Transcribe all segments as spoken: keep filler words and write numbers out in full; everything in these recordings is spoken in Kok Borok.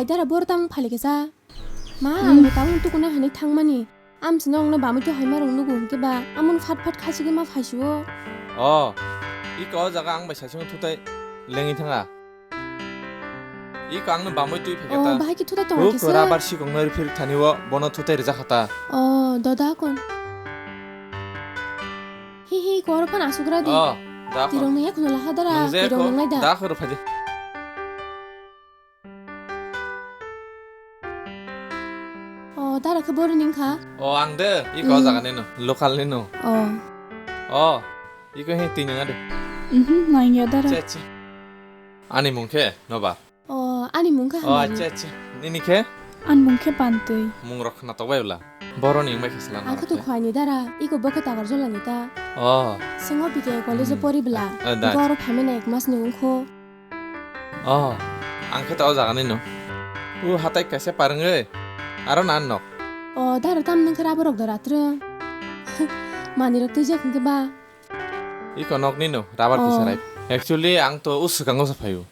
Dara bor tang phali kisa. Ma, hmm, ang bo tabuk tukuna hinwi thangmani. Amsino wngno bamwi to haima rwng nugo hwnkhe ba, amon phat phat khachigwi ma phaisio. O, iko o jaga ang bai saichung thutai lengwi thanga. Iko angno bamwi twi phekhe ta. O, bahai khe thutai tongo kisa. Uk rabar sikong no rifir thani o, bono thutai rijak kha ta. O, doda kon. Hi hi, koro phano asuk ra di. O, da kon. Tirong nang yakhono laha dara, tirong nang nai da. Da khoro phaidi. O, dara khe bori ning kha? O, ang de, iko o jaga ni no, local ni no. O. O, iko he twi nang de. Mhm, nang ya dara. Che, che. Ani mung khe, noba. O, ani mung khe. O, hamari. Acha, acha. Nini khe? Ani mung khe Pantwi. Mung rok khna tok bai bla. Boro ni wngbai khe slam. Ang khe to khwai ni dara, iko bo khe Takarjola ni ta. O. Singo B K college o pori bla. A, da. Boro phaimani ek mas ni wngkho. Oh, ang khe ta o jaga ni no. O hatai kaisa parwngwi. Aro nan nok. O, dara tam nang khe rubber rok da ratrwng. Mani rok twijak hwnkhe ba. Iko nok ni no, rubber kisa rai. Actually, ang to o swkango sa phaio.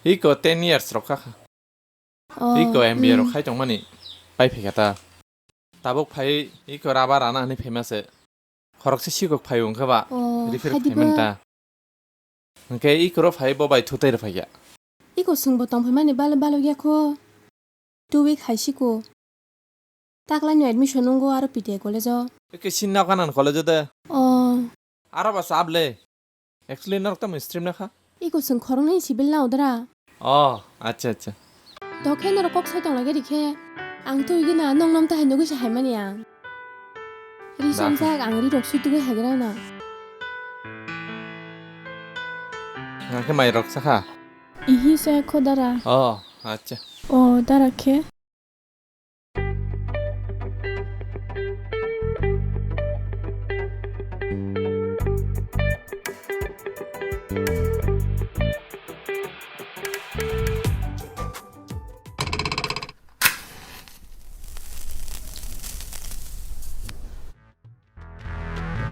Iko ten years rok kha kha. Oh, iko M B A rok khai tongmani pai phaikha ta. Tabuk phai iko rubber rana hinwi phaima se. Khoroksa sikok phai wngkha ba. Oh, refer khaidi phaimani ba ta. Hwnkhe iko ro phai bo bai thutai rw phaikha. Iko swngbo tong phaimani balo balo ya kho. Two week hai siko. Taklaino admission wngkho aro P T I college o. Eke sinna kanan college o de. Oh. Aro ba sable. Actually norok tamo stream na kha? Iko swng khoroknwi civil na odra. Oh, acha acha. Dokhe norok kok sai tong lage rikhe. Ang twi gina nong nom ta hai nugwi se hai mani ang. Ri somjak ang ri rok sui tugwi hai gra na. Nang khe mai rok sakha? Ihi se kho dara. Oh, acha. Oh, dara khe.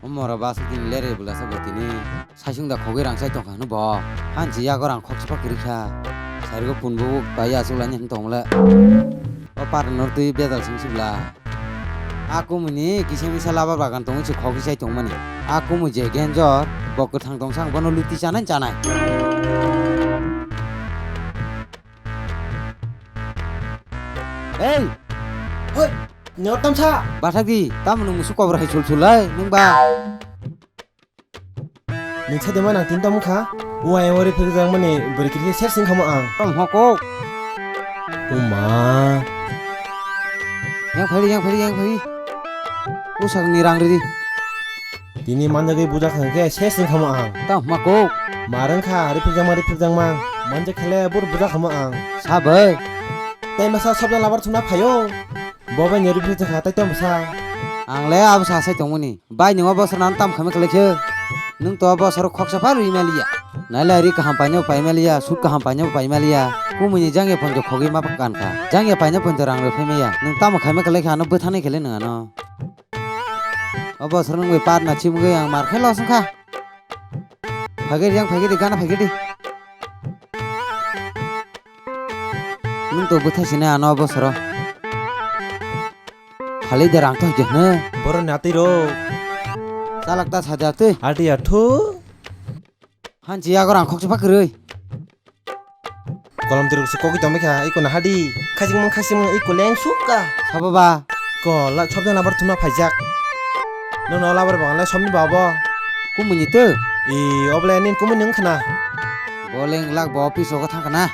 O mora bus tini lerwi bwlasa bo tini. Saisung da khogwi rang chai tongkha hwnwi bo. Hanchi yago rang khoksa kwrwi kha. Sarigo punbo bai achuk laini hwn tongmole. O par nor twi bedal sing sibla. A kumui ni kisa misa labar bagan tongwi se khogwi chai tongmani. A kumui je genjor, bo kwthang tongsa ang bono luti chanai chanai. Ei! Hoi! Nyor tamsa! Bathak di, tamo nwng musu kobor hai sul sul lai, nwng ba? Nwng sa de ma nang tin tamo kha? Uwa yang ori phirjak mani bwrwi kiri ser sing khamo ang. Tam hoko. Uma. Yang phai di, yang phai di, yang phai di. Usak ni rang ridi. Tini manjagwi bujak hwnkhe se sing khamo ang. Tamo ma kok. Marwng kha, riphrikjakma, riphrikjakma. Manjak khele bur bujak khamo ang. Sabai. Tai masa sabjak labar thumna phaio. Bo bai ni riphrikjakha tai tamo sa. Ang le abo sa sai tongmani. Bai ni o bosor nan tam khamai khlai khe. Nwng to bosor khoksa pha rwi maliya. Nailai ri kaham paina pai maliya, sut kaham paina pai maliya. Kumui ni jangya ponjo khogwi ma kan kha. Jangya paina ponjo rang rw phai maya. Nwng tamo khaima khlai kha ano bwthanai khlai nwng ano. O bosor nwng bai par na chimgwi ang mar khe los wngkha. Phagir yang phagir di gana phagir di. Nwng to bwthai sini ano o bosoro. Khali de rang thok jehne. Boro ni atwi ro. Chalak ta saja twi. Ati athu. Hanchi yago rang khoksa pha kwrwi. Kolom tirok se kogwi tongmai kha, iko naha di. Khachimung khachimung iko leng suk ka. Sabo ba? Ko la, sobjak labar thumna phaijak. Nono labar bagan lai somni ba bo? Kumuni to? I, oble nin kumuni wng khna. Bo leng lak bo office rogo thang khna.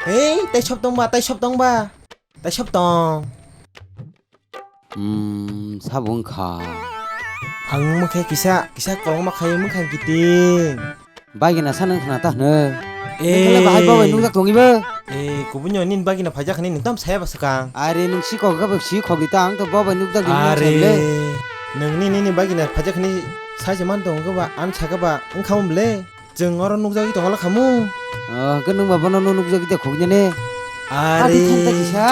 Hei, tai sob tong ba, tai sob tong ba. Tai sob tong. Hmm, sabo wngkha. Ang wngma khe kisa, kisa kolokma khai wngkha kiting. Bagina sa nang khna ta hwno. Eh. Nang khe bahai bo bai nukjak tongwi bo. Eh, kubunyo nini bagina phaijak hwnwi nung tamo saya ba swkang. Are nung si kok ga bo si khok di ta ang to bo bai nukjak di nung. Are. Nung ni nini bagina phaijak hwnwi sai se man tongo ba an saka ba wngkha mo ble. Chwng oro nukjagwi tongla khamu. Oh, hwnkhe nwng ba bono nuk-, nukjagwi de khoknani? Are. Adi thanta kisa.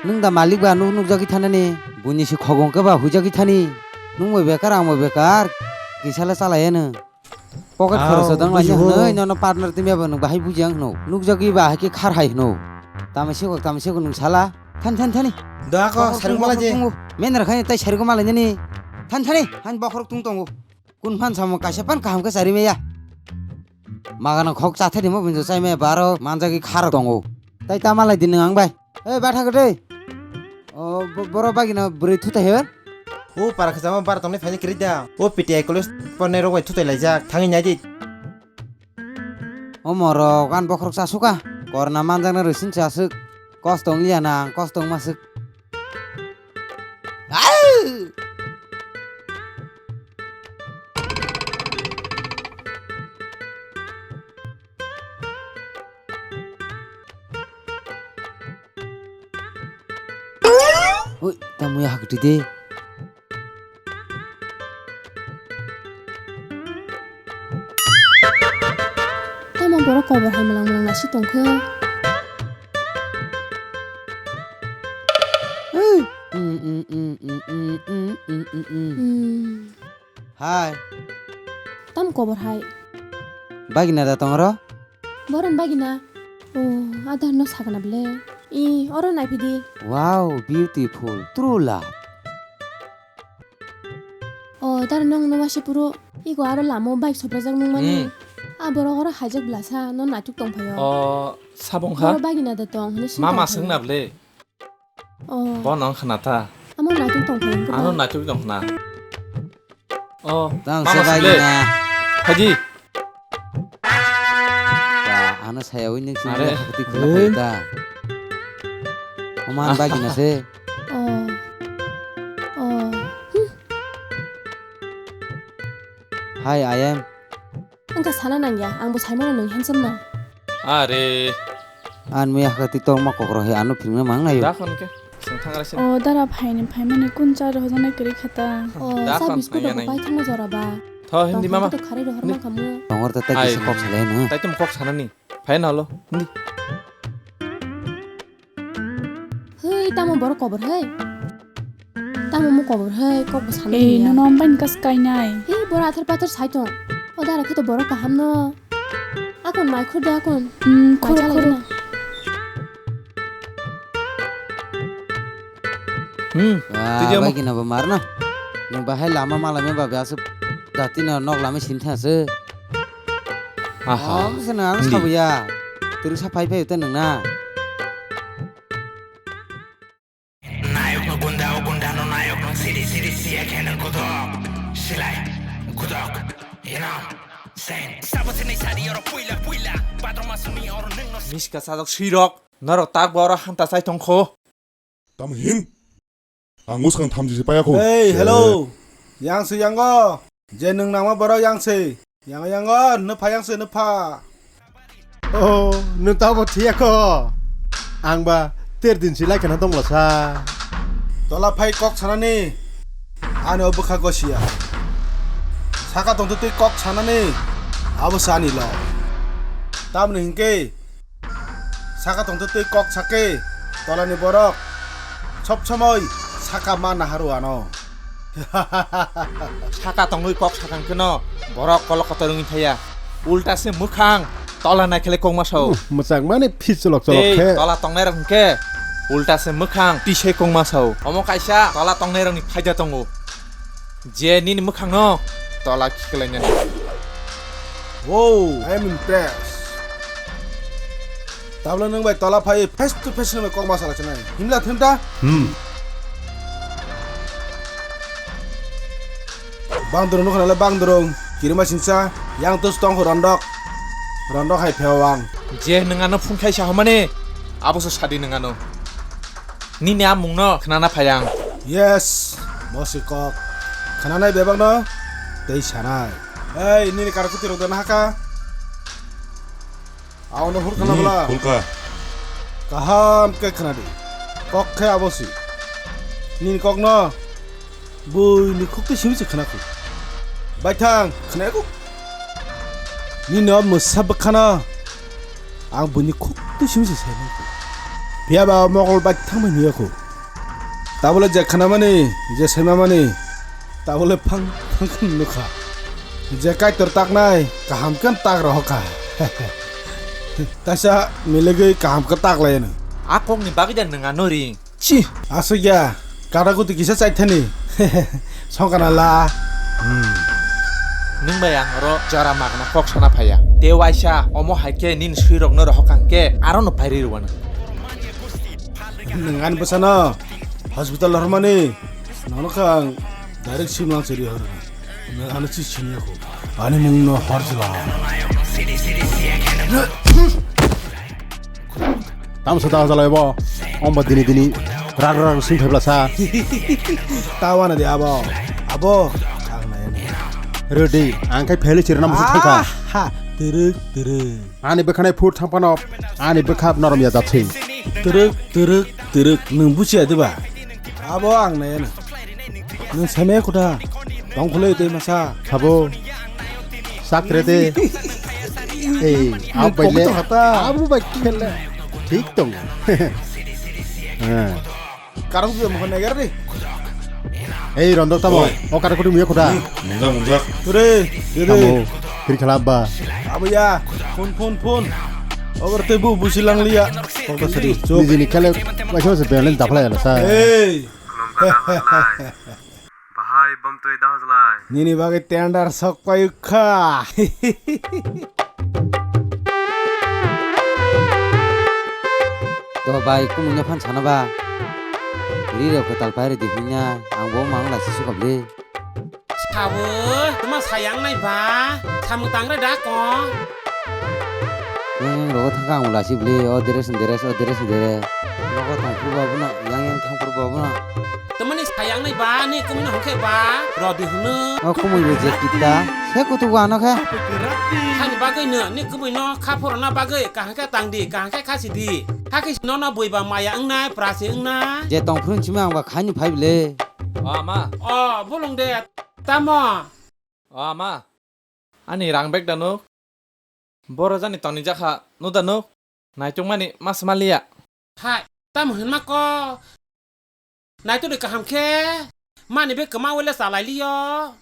Nwng da malik ba nuk-, nukjagwi thanani? Buini se khogong khe ba huijagwi thani. Nwng bo bekar, ang bo bekar. Kisala chalaiya nwng. Pocket khoroso dang lai hwnwi nono partner timi abo nwng bahai buji ang hwno. Nukjagwi ba hai khe khar hai hwno. Tamo sego, tamo sego nwng sala. Thani, thani, thani. Da ko, bokhorok saring tongo, malai je. Bokhorok tongo. Mendra khai tai saring malai nini. Thani, thani, han bokhorok tung tongo. Kun phan samo kaisa phan kaham khe chari maya. Magana khok chathani mo binjo chai maya baro manjagwi kharok tongo. Tai ta malai di nwng ang bai. Ei, batha kwtwi. O, bo-, boro bagina bwrwi thutai he? O, para khajama bar tongni phaini kwrwi da. O, P T I college pornai rok bai thutai laijak. Thangwi nai di. O morok, an bokhorok chasuka. Korna manjakna rwsin chasuk. Kos tong liya na, ang kos tong masuk. Au! Ui, tamo ya hakti de. Tamo borok kobor hai mwlang mwlang nasi tongkhe. Hmm. Hai. Tam kobor hai. Bagina da tongro? Boron bagina. O, adar no sakna ble. I, oro naiphidi. Wow, beautiful. True love. O, dar nong no wasi puro. Igo aro lamo bike soprajak nung mani. Hmm. A borok oro haijak blasa, no natuk tong phaio. O, sabong kha? Oro bagina da tong, hini sini Mama tong phaio. Sengna ble. Oh. Bono wng khna ta. Amo naitwng tong phai wngkhe ba? Ano naitwk tong khna. Oh, tang mama se bai sile. Na. Haji. Ba, ano saya wini sini. Are. Hakti khulak hai ta. Oman bagi na se. Oh. Oh. Hmm. Hi, I am. Wngkha sana nangya, angbo saimano nwng handsome no. Are. An miya kha ti tongma kokro he ano phirna mang nayo. Da khon ke, seng thang rasi. O dara phaini phaimani kun cha rohojana kiri khata. O da sa khon biscuit phaiya rok nai. Pai thangma jora ba. Tho hindi mama. Tong kharai rohor ma kamu. Tongor ta ta kisa kok salai no. Tai tum kok sanani. Phai na lo. Hindi. Hei, tamo borok kobor hei. Tamo mo kobor hei, kok bo sana. Ei, nini ya. Nono ambai ni kas kainai. Hei, boro athar pathar sai tong. O dara khe to borok kaham no. Akon mai khur de akon. Hmm, khur, khur. Mai chalai na. Hmm. Wah, tidi amo. Bai kina bo mar na. Nung bahai lama malai me ba asuk dati na nok lama sin tha se. Aha. Om se na ang sabuya. Terus sa phai phai uta nung na. Nayokno gunda, o gundano nayokno siri siri siya khe nang godok. Silai, godok, you know, sen. Sabo sini sari oro puila puila, patro masuni oro nengno. Miska sajak sirok, norok tak bo oro hanta chai tongkho. Tamo hin? Ang muskang thamchi se paya kho. Hey, hello. Yang se yango. Je nung nangma borok yang se. Yango, yango, nupha yang se nupha. Oh, nung tabo thiya kho. Ang ba ter din si lai khana tongla sa. Tola phai kok sanani. Ani o bwkha gosiya. Saka tongtwi twi kok sanani. Abo sani lo. Tamni hinkhe Saka tongtwi twi kok sakhe tolani borok sob somoi saka ma naharu ano. Saka tongwi kok sakang kheno borok kolok kotor wngwi thaya. Ulta se mwkhang tola naikhele kokma sao. Hmm, mwchang mani phichulok cholok khe. Tei tola tongnai rok hwnkhe ulta se mwkhang twi se kokma sao. Omo kaisa tola tongnai rokni phaida tongo. Je nini mwkhangno tola khiklainani. Wow, I am impressed. Tabla nwng bai tola phai face to face nwng bai kok ma sala chinai. Himla thimta? Hmm. Bang durung nukha nale bang durung. Kirima sinsa, yang tus tong rondok. Rondok hai pheo ang. Je nwng ano phung khai sa homani, abo se sadi nwng ano. Nini a mungno khnana phai ang. Yes, bosi kok. Khnanai bebakno tei sanai. Ei, nini karakuti rok dana haka. Aono hur khana bwla. Hurka. Kaham khe khnadi. Kok khe abosi. Nini kokno buini khuk twi simi se khna kho. Baithang, khna kho. Nini o mwsa bwkhano ang buini khuk twi simi se sai mankho. Phiya ba o mokol baithang bai nuya kho. Tabole je khnamani, je saimamani, tabole phang phang khe nukha. Je Kaitor taknai, kaham khe tak rohor kha. Taisa miligwi kaham khe tak lai no. A kokni bagwi da nwng ano ring. Chi, aswk ya, kada guti kisa chaithani. Songkana la. Hmm. Nwng bai ang oro jora magna kok sana phaiya. Te waisa, omo hai khe nini swirokno rohor kha hwn khe, aro no pairi rwano. Nwng ani bwsano hospital rohormani, nono khe ang direct simlang chiri horo. Nwng ano chi siniya kho. Ani mungno hor jila. Tamo sa da jalai bo. Omba dini dini. Rak rak sing phebla sa. Tawana di abo. Abo. Ang nai nai. Ready. Ang kai pheli chirna musu thangkha. Ah, ha. Teruk teruk. Ani bwkhanai phur thangphano, ani bwkha norom ya jathwi. Twrwk, twrwk, twrwk, nwng buchiya diba? Abo ang nai ano. Nwng saimaya kotha, tongkhwlwi twi masa. Sabo, sakre de. Ei, Nwng abo bai le, kokto hata. Abo bai khele. Thik tong. Eh. Karang tu mokon negar ni. Ei, Rondo tamo. Oi. O kata kutu miya kuda. Munjak, munjak. Ture, ture. Tamo. Kiri khala ba. Abo ya. Phone, phone, phone. Obar te bu busi lang liya. Kok sari. Chok. Niji ni kale. Waisa waisa belen dapla ya sa. Ei. Bahai bom tui dahajlai. Nini bagwi tender sok payu kha. To bai, kumui no phan sana ba. Ri rok kwtal pai rw di hwnna, ang bo mang lai si sukabli. Sabo, tuma sayang nai ba, samung tang re da ko. Yang yang rogo thangka ang lasi bli, o dress, dress, o dress, dress. Rogo thang phu ba bono, yang yang thang phu ba bono. Tamani sayang nai ba, ni kumui no hokhe ba, rodi hunu. O kumui bo je kita, se kutu wa no khe. Hani bagwi no, ni kumui no kha phoro na bagwi, kahang khe tang di, kahang khe khasi di. Hakhe no no bui ba maya wngnai, prasi wngna. Je tong phuru chima ang ba khaini phai bli. O ama. O, bolong de, tamo. O ama. Ani rang bag da nuk? Boro jani toni jakha, nuk da nuk? Naituk mani mas maliya. Hai, tam hwnma ko? Naituk de kaham khe? Mani be kwma wele salai liyo.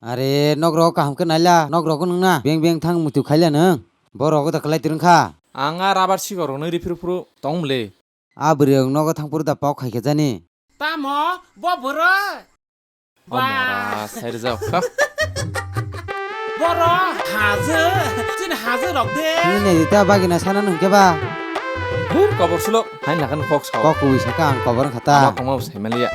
Are, nok rok kaham khe naila, nok rok nung na, beng beng thang muitu khaila nung. Borok da kwlai twrwng kha. Ang a rubber sikor rok nung riphiru phuru tong mle. A bwrwi ang nogo thang phuru da pok khai khe jani. Tamo, bo bwrwi? Ba. Omora, sai rwjak kha. Boro, hajo, chini hajo rok de. Nini nai ta bagina sana nung khe ba. Hur, kobor sulo, hai nakan kok sao. Kok wi saka ang kobor khata. Ama tongma sai maliya.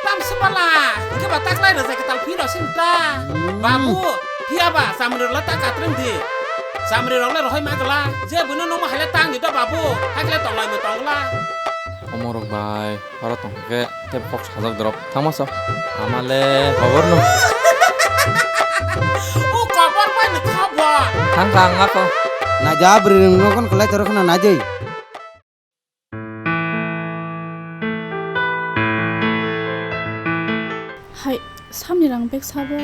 Tam sumala, ke ba tak lai rwjak tal phino sim ta. Hmm. Babu, phiya ba, samri rok la ta katreng di. Samri rok le rohoi ma gala, je buno nungma hai le tang di do babu, hai le tong lai mo tong la. Omorok bai, oro tong khe tei kok sajak dorok. Thangma so. Ama le kobor no. O kobor bai ni kobor. Thang kha ang ako. Na ja bwrwi rwng no kon kwlai torok khna na jai. Hai, samni rang bag sabo.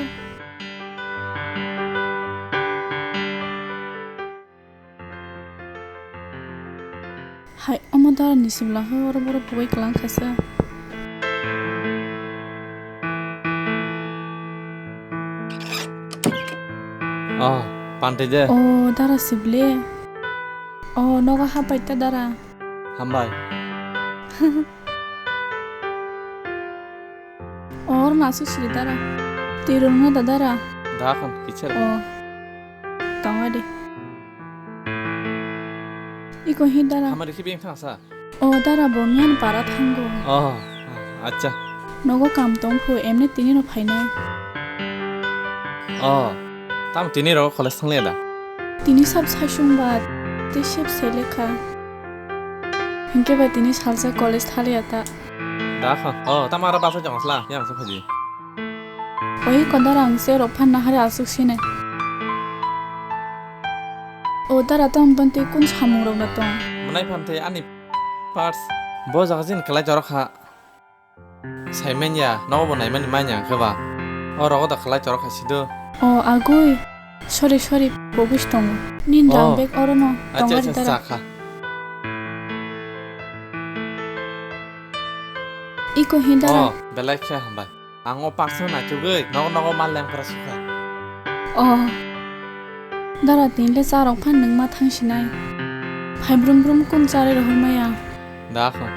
Hai, omo dara ni simla ho, oro boro bugui klang kha sa. Oh, pantwi de. Oh, dara sibli. Oh, nogo hapai ta dara. Hambai. Or nasu siri dara. Tirung na da dara. Da khan kichar. Oh. Tangwa de. Iko hi dara. Hamari khibi thang sa. O dara bo miyan para thango. Oh, acha. Nogo kam tong phu emne tini no phainai. Oh, tam tini ro college thang le da. Tini sab sai sung ba te sep se lekha. Hinkhe ba tini salsa college thale ya ta. Da kha. Oh, tam ara basa jang sla, yang sa phaji. Oi ko dara ang se rok phan na hari asuk sine. O dara tam ban te kun samung rok na tong. Mwnai phan te ani parts. Bo jaga jin kwlai jorok kha. Saiman ya, nogo bo naimani manya khe ba. O rogo da kwlai torok hai sido. O agui. Sorry, sorry, pogis tongo. Nin Oh. Rang bag orono. Acha, tongari acha, dara. Sakha. Iko hindara. Oh, belai khe hambai. Ang o parks no naitugwi nogo nogo mal lengkra sukha. Oh. Dara tini le charok phan nwng ma thang sinai. Phai brum brum kun chari rohor maya. Da kho.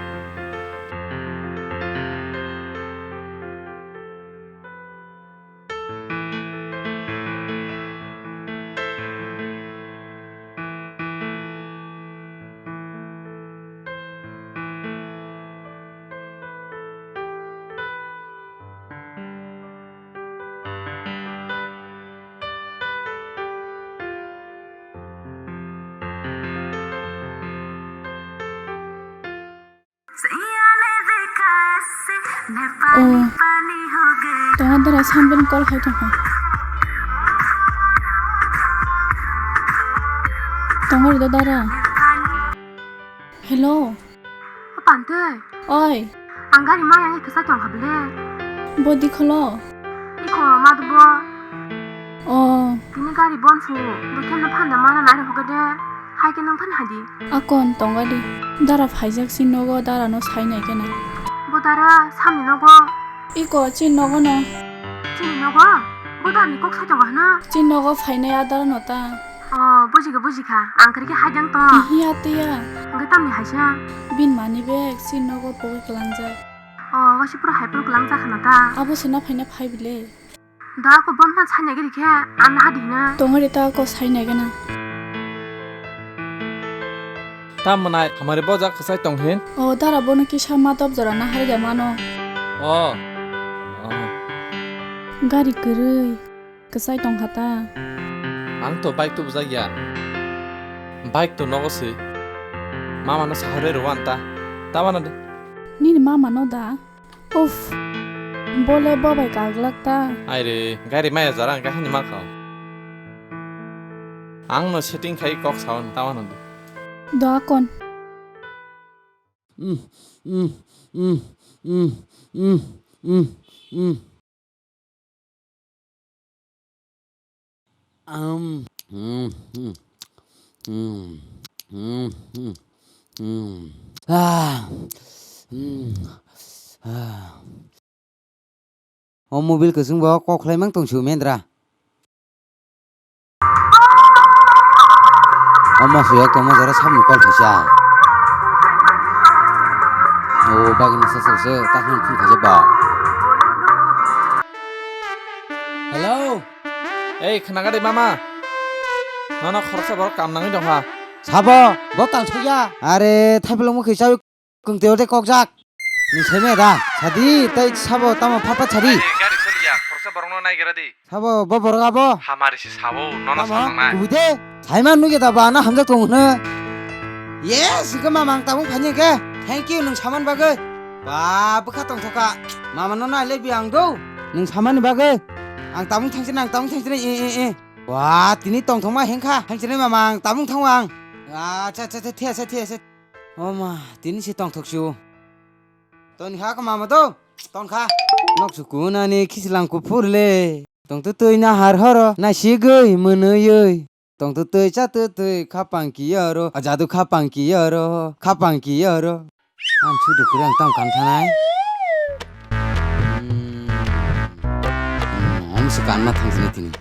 Oh. Tongo dara, Sambini call khai tongkha. Tongo ri do dara. Hello. O Pantwi. Oi. Ang gari maya hai kwchai tongkha bile. Bo dikholo. Iko ma dubo. Oh. Tini gari bon su, bo khe no phanda mana nai rokha de, hai khe nang phan hadi. Akon tonga di, dara phaijak si nogo, dara no sai nai kena. Bo dara samni nogo. Iko chin nogo no. Chini nogo? Bo dara ni kok sai tongo hana? Chin nogo phainai a dara no ta. Oh, bujikha, bujikha. Ang kari khe hai jang to. Ihi atiya. Ang khe tamni haisa. Bin mani bag chin nogo pogwi kwlangjak. Oh, wasi pura hai pura kwlangjak hana ta. Abo se na phaina phai bile. Da ko bon phan sai nai giri khe, ang na hadi na. Tongo re ta ko sai nai gana. Ta mwnai hamari bojak kwchai tong hin? O dara bono kisa matop jora na harga mano. O. O. Gari kwrwi kwchai tong kha ta. Ang to bike to bujak ya. Bike to nogo se. Mama no sahare rwan ta. Ta mano de. Nini mama no da? Uff, bole bo bai kaglak ta. Aire, gari maya jora ang kahini ma kha. Ang no setting khai kok saon ta mano de. Do akon. Mm, mm, mm, mm, mm, mm, mm. Um, mm, mm, mm, mm, mm, mm. Ah, mm, ah. O mobile kwchwng bo kok khlai mang tong su Mendra. Omo suyok tongma jora sabni call khaisa. O bagini sasal se takhwng phone khaisa ba. Hello. Ei, khnaga de mama. Nono khoroksa borok kam nangwi dongha. Sabo, bo tal soya. Are, thaipilong mukhi chawi. Kwngtwi ode kokjak. Ni seme da. Sadi, tai sabo tamo phatphat sadi. Gari soliya, khoroksa borokno naigra di. Sabo, bo borok abo. Hamari se sabo, nono tamo, sanang nai. Kubui de. Saima nuge da ba na hamjak tong hwno. Yes, ke mama ang tabung phani ke. Thank you, nung saman bagwi. Ba, bwkha tongthoka. Mama no nai le bi ang do. Nung samani bagwi. Ang tabung thangsi na, ang tabung thangsi na, e, e, e. Wa, tini tongthokma hengkha. Thangsi na mama ang tabung thango ang. Acha, acha, acha, thia, acha, thia, acha. O ma, tini se tongthok si o. Toni kha kama ma do, ton kha. Nok su kunani khislang kuphur le. Tong tu tui na har horo, na sigwi mwnwi. Tong tu tui cha tu tui khapang kiya ro, a jadu khapang kiya ro, khapang kiya ro. Am su du kurang tam kan thanai. Hmm. Hmm, am su kan ma thang sini tini.